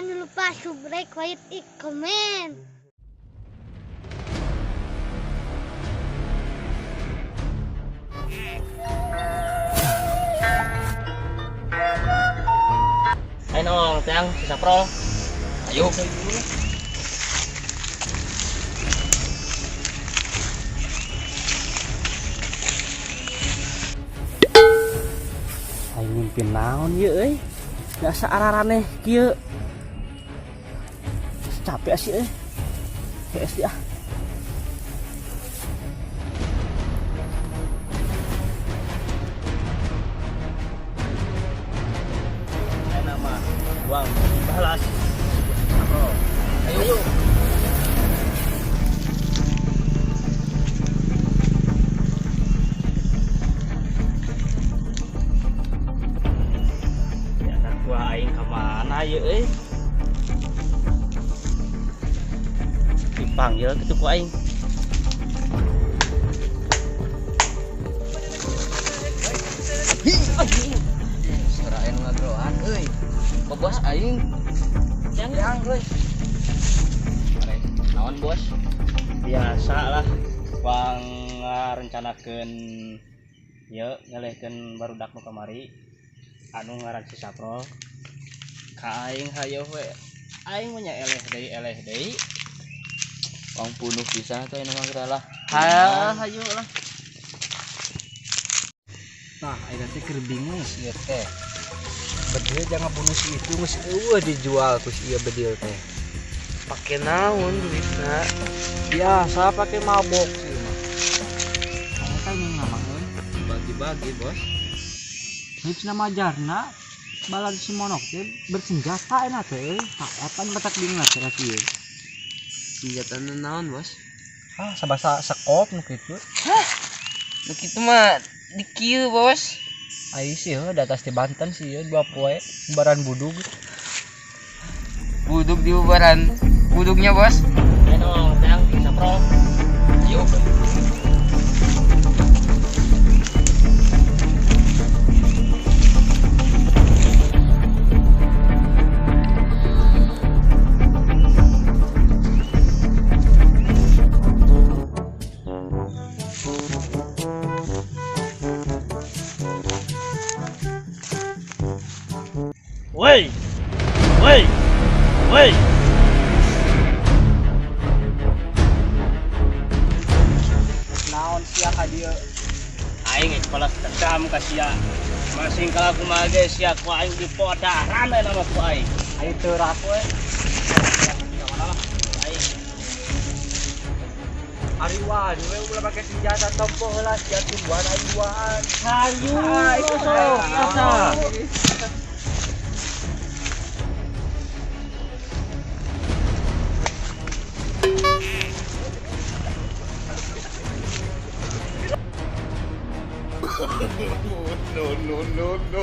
Jangan lupa subscribe, like, komen. Ayo nong, tiang si Saprol. Ayo. Aing mimpi naon ieu euy? Biasa araraneh kieu. Capek sih euy. PS ah. Ayo nama uang balas. Saprol. Ayo. Ya anak buah aing ka mana ieu euy? Dipanggil kitu ku aing. Serain ngagroan euy. Bos aing. Yang euy. Naon bos? Biasa lah wang ngarencanakeun ieu ngelehkeun barudak nu kamari anu ngaran si Saprol. Ka aing hayoh we. Aing mah nya eleh deui eleh deui. Wang bunuh pisan teh nu mah lah. Ha hayu lah. Tah aing teh keur bingung sih ieu teh. Bedil jangan bunuh si itu geus eueuh dijual ku si ieu bedil teh. Pake naon duitna? Biasa pake mabok sih mah. Eta yang nama euy. Bagi-bagi, Bos. Hips nama Jarna balad si Monok teh bersenjata enak teh euy. Tah eta nu matak bingung teh ka ieu. Senjatana naon, Bos? Ah, sabasa sekop nu kitu. Hah? Nu kitu mah di kieu, Bos. Ai sih heuh di atas di Banten sih ieu 2 poe bubaran budug. Budug di bubaran budugnya, Bos. Ayo nong, tiang si Saprol. Ayo. Woi. Woi. Woi. Naon sia ka dieu? Aing geus balas dendam ka sia. Masing kalah kumaha ge sia ku aing dipodaran we nama ku aing. Aing teu rak we. Kamana lah aing. Ari wani we ulah make senjata tompo heula sia tungguan aing duaan. Hayu. Hayu. Asa. No, no, no, no.